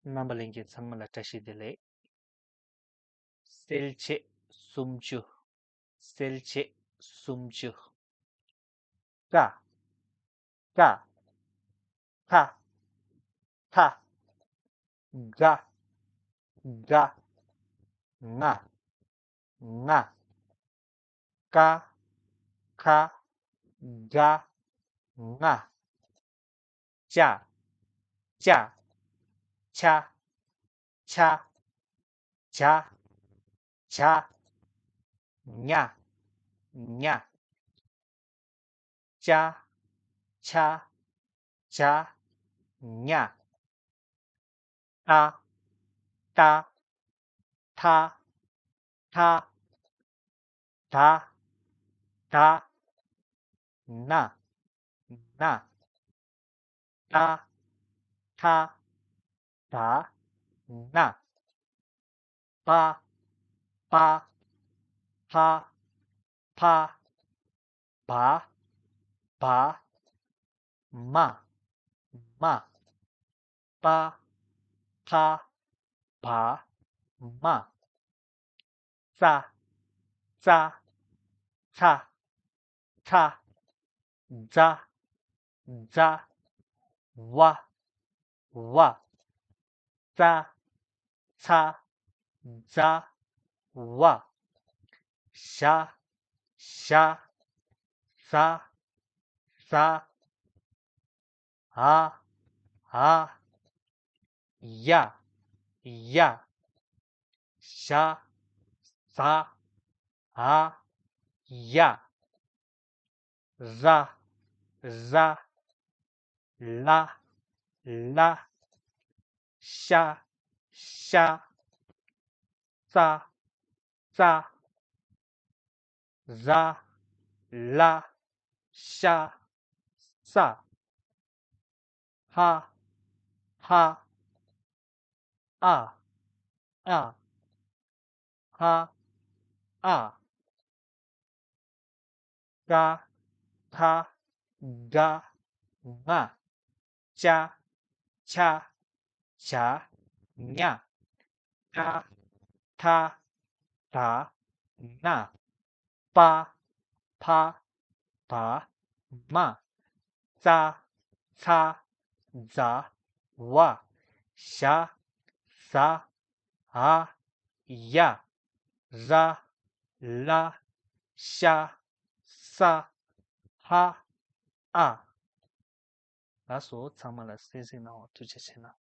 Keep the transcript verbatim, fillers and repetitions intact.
རྣམ་པ་ལྷན་རྒྱས་ཚང་མ་ལ་བཀྲ་ཤིས་བདེ་ལེགས། གསལ་བྱེད་སུམ་ཅུ། གསལ་བྱེད་སུམ་ཅུ། ཀ། ཀ། ཁ། ཐ། ག། ག། ང་། ང་། ཀ། ཁ། ག། ང་། ཅ། ཅ། ཆ། ཆ། ཇ། ཇ། ཉ། ཉ། ཅ། ཆ། ཇ། ཉ། ཏ། ཏ། ཐ། ཐ། ད། ད། ན། ན། ཏ། ཐ། ད། ན། པ། པ། ཕ། ཕ། བ། བ། མ། མ། པ། ཕ། བ། མ། ཙ། ཙ། ཚ། ཚ། ཛ། ཛ། ཝ། ཝ། ཙ། ཚ། ཛ། ཝ། ཞ། ཞ། ཟ། ཟ། འ། འ། ཡ། ཡ། ཞ། ཟ། འ། ཡ། ཟ། ཟ། ལ། ལ། ཤ། ཤ། ཙ། ཙ། ཟ། ལ། ཤ། ས། ཧ། ཧ། ཨ། ཨ། ཧ། ཨ། ཀ། ཁ། ག། ང་། ཅ། ཆ། ཇ། ཉ། ཏ། ཐ། ད། ན། པ། ཕ། བ། མ། ཙ། ཚ། ཛ། ཝ། ཞ། ཟ། འ། ཡ། ཟ། ལ། ཤ། ས། ཧ། ཨ། ལགས་སོ། ཚང་མ་ལ་གསན་གཟིགས་གནང་བར་ཐུགས་རྗེ་ཆེ་གནང་།